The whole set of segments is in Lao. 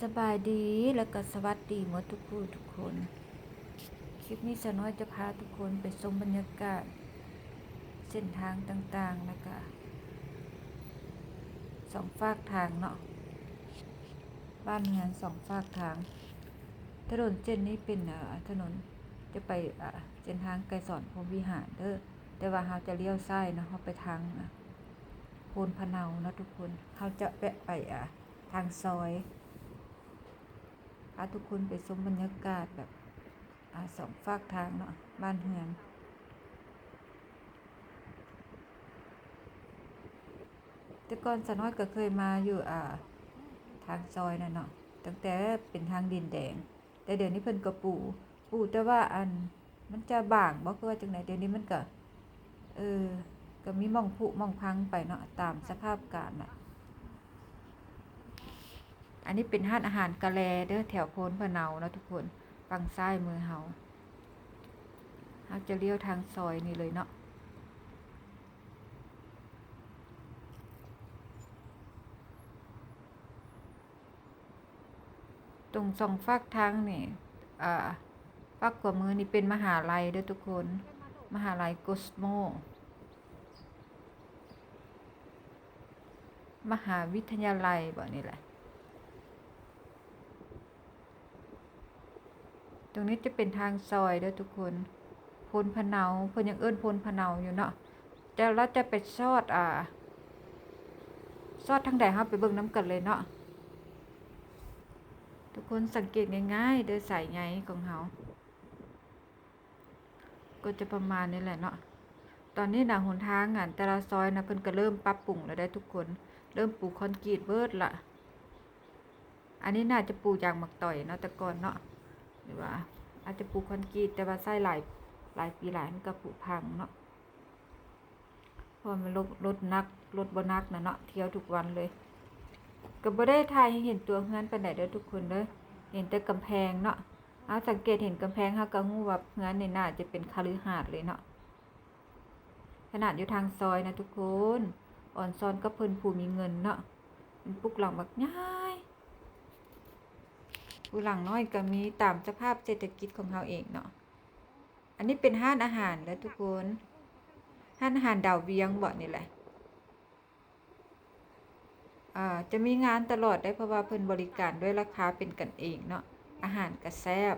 ສະບາຍດີ ແລະກະສະຫວັດດີໝົດທຸກຜູ້ທຸກຄົນ. ຄລິບນີ້ສາວນ້ອຍຈະພາທຸກຄົນໄປຊົມບັນຍາກາດເສັ້ນທາງຕ່າງໆ ແລະກະສອງຟາກທາງເນາະ, ບ້ານເຮືອນສອງຟາກທາງ. ຖະໜົນເສັ້ນນີ້ເປັນ ເອີ ຖະໜົນຈະໄປ ເສັ້ນທາງໄກສອນພົມວິຫານເດີ, ແຕ່ວ່າເຮົາຈະລ້ຽວຊ້າຍເນາະ, ເຮົາໄປທາງ ອາ ໂພນພະເນົາເນາະທຸກຄົນ. ເຮົາຈະແວະໄປ ອາ ທາງຊອຍ ພາທຸກຄົນໄປຊົມບັນຍາກາດແບບ ອາ ສອງຟາກທາງເນາະ, ບ້ານເຮືອນ. ແຕ່ກ່ອນສາວນ້ອຍກໍເຄີຍມາຢູ່ ອາ ທາງຊອຍນັ້ນເນາະ, ຕັ້ງແຕ່ເປັນທາງດິນແດງ, ແຕ່ດຽວນີ້ເພິ່ນກໍປູ ປູແຕ່ວ່າ ອັນ ມັນຈະບາງບໍ່ ຄືວ່າຈັ່ງໃດ, ດຽວນີ້ມັນກະ ເອີ ກະມີໝ່ອງຜຸໝ່ອງພັງໄປເນາະ ຕາມສະພາບການນະ. ອັນນີ້ເປັນຮ້ານອາຫານກະແລເດີ ແຖວໂພນພະເນົາເນາະທຸກຄົນ, ຝັ່ງຊ້າຍມືເຮົາ. ເຮົາຈະລ້ຽວທາງຊອຍນີ້ເລີຍເນາະ. ຕົງສອງຟາກທາງນີ້ ອາ ຟາກຂວາມືນີ້ເປັນມະຫາໄລເດີທຸກຄົນ, ມະຫາໄລໂກສໂມ ມະຫາວິທະຍາໄລບໍ ນີ້ແຫຼະ. ຕົງນີ້ຈະເປັນທາງຊອຍເດີທຸກຄົນ, ໂພນພະເນົາ, ເພິ່ນຍັງເອີ້ນໂພນພະເນົາຢູ່ເນາະ. ແຕ່ລະຈະໄປຊອດ ອາ ຊອດທາງໃດ ເຮົາໄປເບິ່ງນຳກັນເລີຍເນາະ. ທຸກຄົນສັງເກດງ່າຍໆເດີ ສາຍໃຍຂອງເຮົາ ກໍຈະປະມານນີ້ແຫຼະເນາະ. ຕອນນີ້ນະ ຫົນທາງ ອັນ ແຕ່ລະຊອຍນະ ເພິ່ນກໍເລີ່ມປັບປຸງແລ້ວເດ້ທຸກຄົນ, ເລີ່ມປູຄອນກຣີດເບິດລະ. ອັນນີ້ໜ້າຈະປູຢາງໝາກຕອຍເນາະ ແຕ່ກ່ອນເນາະ, ຫຼືວ່າອາດຈະປູຄອນກຣີດ ແຕ່ວ່າໃຊ້ຫຼາຍ ຫຼາຍປີຫຼາຍ ມັນກໍຜຸພັງເນາະ. ເພາະວ່າມັນລົດ ລົດໜັກ ລົດບໍ່ໜັກນະເນາະ, ທ່ຽວທຸກວັນເລີຍ. ກໍບໍ່ໄດ້ຖ່າຍໃຫ້ເຫັນຕົວເຮືອນປານໃດເດີທຸກຄົນເດີ, ເຫັນແຕ່ກຳແພງເນາະ. ເຮົາສັງເກດເຫັນກຳແພງ ເຮົາກໍຮູ້ວ່າເຮືອນນີ້ໜ້າຈະເປັນຄະລືຫາດເລີຍເນາະ. ຂະໜາດຢູ່ທາງຊອຍນະທຸກຄົນ, ອອນຊອນກັບເພິ່ນຜູ້ມີເງິນເນາະ, ເພິ່ນປຸກຫຼັງບັກໃຫຍ່, ຜູ້ຫຼັງນ້ອຍກໍມີ, ຕາມສະພາບເສດຖະກິດຂອງເຮົາເອງເນາະ. ອັນນີ້ເປັນຮ້ານອາຫານເດີທຸກຄົນ, ຮ້ານອາຫານດາວວຽງເບາະນີ້ແຫຼະ. ເອີ ຈະມີງານຕະຫຼອດເດ້ ເພາະວ່າເພິ່ນບໍລິການດ້ວຍລາຄາເປັນກັນເອງເນາະ, ອາຫານກະແຊບ.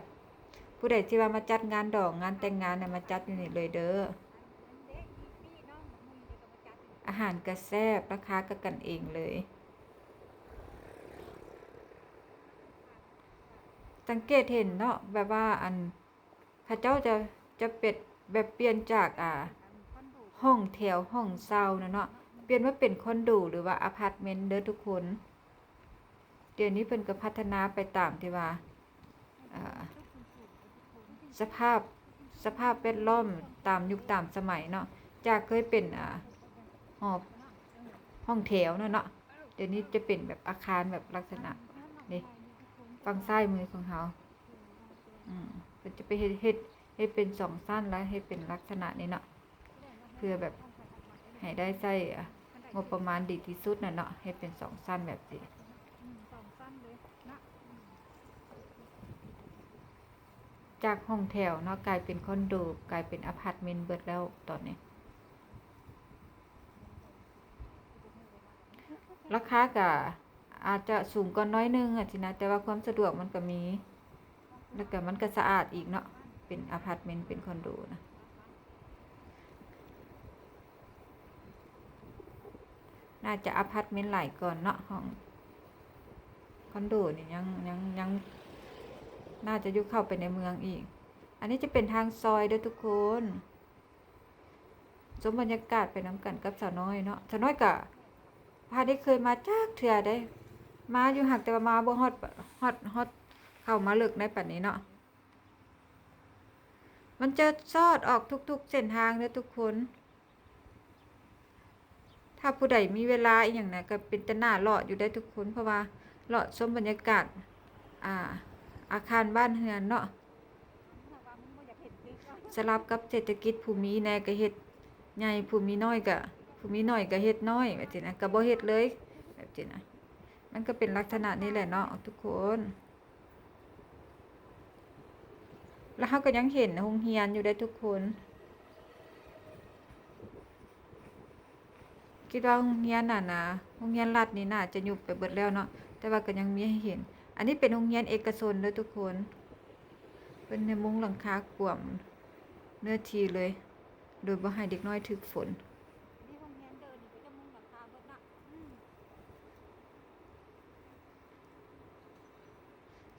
ຜູ້ໃດທີ່ວ່າມາຈັດງານດອງ ງານແຕ່ງງານນະ ມາຈັດຢູ່ນີ້ເລີຍເດີ. ອາຫານກະແຊບ, ລາຄາກະກັນເອງເລີຍ. ສັງເກດເຫັນເນາະ ແບບວ່າ ອັນ ເຂົາເຈົ້າຈະ ຈະເປັນແບບປ່ຽນຈາກ ອາ ຫ້ອງແຖວ ຫ້ອງເຊົ່ານະເນາະ, ປ່ຽນມາເປັນຄອນໂດ ຫຼືວ່າອາພາດເມັນເດີທຸກຄົນ. ດຽວນີ້ເພິ່ນກໍພັດທະນາໄປຕາມທີ່ວ່າ ອາ ສະພາບ ສະພາບແວດລ້ອມຕາມຍຸກຕາມສະໄໝເນາະ, ຈາກເຄີຍເປັນ ອາ ຫໍ ຫ້ອງແຖວນະເນາະ, ດຽວນີ້ຈະເປັນແບບອາຄານແບບລັກສະນະນີ້ ຝັ່ງຊ້າຍມືຂອງເຮົາ. ອືມ ເພິ່ນຈະໄປເຮັດ ເຮັດ ເຮັດເປັນສອງຊັ້ນ ແລ້ວເຮັດເປັນລັກສະນະນີ້ເນາະ, ເພື່ອແບບໃຫ້ໄດ້ໃຊ້ ອາ ງົບປະມານດີທີ່ສຸດນະເນາະ, ເຮັດເປັນສອງຊັ້ນແບບນີ້. ຈາກຫ້ອງແຖວເນາະ ກາຍເປັນຄອນໂດ ກາຍເປັນອາພາດເມັນເບິດແລ້ວຕອນນີ້. ລາຄາກະອາດຈະສູງກວ່າໜ້ອຍໜຶ່ງ ອາດຊິນະ, ແຕ່ວ່າຄວາມສະດວກມັນກະມີ ແລ້ວກະມັນກະສະອາດອີກເນາະ, ເປັນອາພາດເມັນ ເປັນຄອນໂດນະ. ໜ້າຈະອາພາດເມັນຫຼາຍກ່ອນເນາະ, ຫ້ອງ ຄອນໂດນີ້ຍັງ ຍັງ ຍັງໜ້າຈະຢູ່ເຂົ້າໄປໃນເມືອງອີກ. ອັນນີ້ຈະເປັນທາງຊອຍເດີທຸກຄົນ. ຊົມບັນຍາກາດໄປນຳກັນກັບສາວນ້ອຍເນາະ. ສາວນ້ອຍກະບໍ່ໄດ້ເຄີຍມາຈັກເທື່ອໃດ, ມາຢູ່ຫັ້ນ ແຕ່ວ່າມາບໍ່ຮອດ ຮອດ ຮອດເຂົ້າມາເລິກໃນປານນີ້ເນາະ. ມັນຈະຊອດອອກທຸກໆເສັ້ນທາງເດີທຸກຄົນ. ຖ້າຜູ້ໃດມີເວລາອີ່ຫຍັງນະ ກໍເປັນຕາໜ້າເລາະຢູ່ໄດ໋ທຸກຄົນ, ເພາະວ່າເລາະຊົມບັນຍາກາດ ອາ ອາຄານບ້ານເຮືອນເນາະ. ສະຫຼັບກັບເສດຖະກິດ, ຜູ້ມີແດ່ກໍເຮັດໃຫຍ່, ຜູ້ມີນ້ອຍກໍ ຜູ້ມີໜ້ອຍກໍເຮັດນ້ອຍ ແບບຊີ້ນະ, ກໍບໍ່ເຮັດເລີຍ ແບບຊີ້ນະ. ມັນກໍເປັນລັກສະນະນີ້ແຫຼະເນາະທຸກຄົນ. ແລ້ວເຮົາກໍຍັງເຫັນໂຮງຮຽນຢູ່ເດ້ທຸກຄົນ. ຄິດວ່າໂຮງຮຽນນັ້ນນະ ໂຮງຮຽນລັດນີ້ໜ້າຈະຍຸບໄປເບິດແລ້ວເນາະ, ແຕ່ວ່າກໍຍັງມີໃຫ້ເຫັນ. ອັນນີ້ເປັນໂຮງຮຽນເອກະຊົນເດີທຸກຄົນ. ເພິ່ນໄດ້ມຸງຫຼັງຄາກວມເນື້ອທີ່ເລີຍ ໂດຍບໍ່ໃຫ້ເດັກນ້ອຍຖືກຝົນ.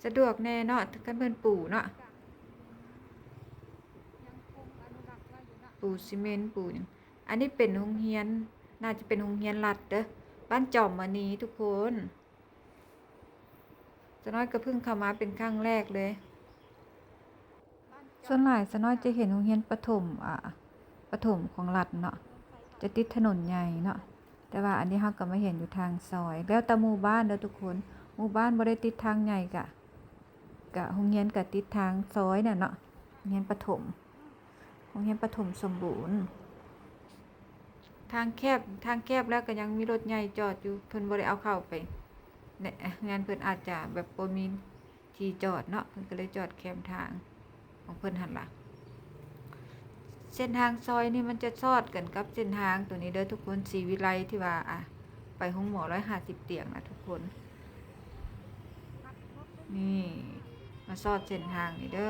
ສະດວກແດ່ເນາະ ຄັນເພິ່ນປູເນາະ ປູຊີເມັນ ປູຫຍັງ. ອັນນີ້ເປັນໂຮງຮຽນ ໜ້າຈະເປັນໂຮງຮຽນລັດເດີ ບ້ານຈອມມະນີທຸກຄົນ. ສາວນ້ອຍກໍເພິ່ງເຂົ້າມາເປັນຄັ້ງແລກເລີຍ. ສ່ວນຫຼາຍສາວນ້ອຍຈະເຫັນໂຮງຮຽນປະຖົມ ອາ ປະຖົມຂອງລັດເນາະ ຈະຕິດຖະໜົນໃຫຍ່ເນາະ, ແຕ່ວ່າອັນນີ້ເຮົາກໍມາເຫັນຢູ່ທາງຊອຍ ແລ້ວແຕ່ໝູ່ບ້ານເດີທຸກຄົນ. ໝູ່ບ້ານບໍ່ໄດ້ຕິດທາງໃຫຍ່ ກະ ກະໂຮງຮຽນກະຕິດທາງຊອຍນະເນາະ. ໂຮງຮຽນປະຖົມ ໂຮງຮຽນປະຖົມສົມບູນ. ທາງແຄບ ທາງແຄບແລ້ວກໍຍັງມີລົດໃຫຍ່ຈອດຢູ່ ເພິ່ນບໍ່ໄດ້ເອົາເຂົ້າໄປ ແນະ ເຮືອນເພິ່ນອາດຈະແບບບໍ່ມີທີ່ຈອດເນາະ ເພິ່ນກໍເລີຍຈອດແຄມທາງຂອງເພິ່ນຫັ້ນລະ. ເສັ້ນທາງຊອຍນີ້ມັນຈະສອດກັນກັບເສັ້ນທາງໂຕນີ້ເດີທຸກຄົນ ສີວິໄລ ທີ່ວ່າ ອາ ໄປໂຮງໝໍຮ້ອຍຫ້າສິບຕຽງນະທຸກຄົນ. ນີ້ ມາສອດເສັ້ນທາງນີ້ເດີ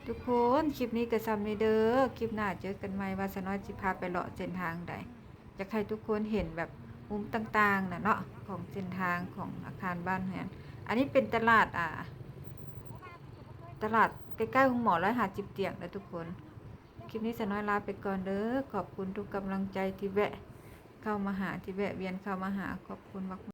ທຸກຄົນ. ຄລິບນີ້ກໍສ່ຳນີ້ເດີ ຄລິບໜ້າເຈີກັນໃໝ່ ວ່າສາວນ້ອຍຊິພາໄປເລາະເສັ້ນທາງໃດ. ຢາກໃຫ້ທຸກຄົນເຫັນແບບມຸມຕ່າງໆນະເນາະ ຂອງເສັ້ນທາງຂອງອາຄານບ້ານເຮືອນ. ອັນນີ້ເປັນຕະຫຼາດ ອາ ຕະຫຼາດໃກ້ໆໂຮງໝໍຮ້ອຍຫ້າສິບຕຽງເດີທຸກຄົນ. ຄລິບນີ້ສາວນ້ອຍລາໄປກ່ອນເດີ. ຂອບຄຸນທຸກກຳລັງໃຈທີ່ແວະເຂົ້າມາຫາ ທີ່ແວະວຽນເຂົ້າມາຫາ. ຂອບຄຸນມາກໆ.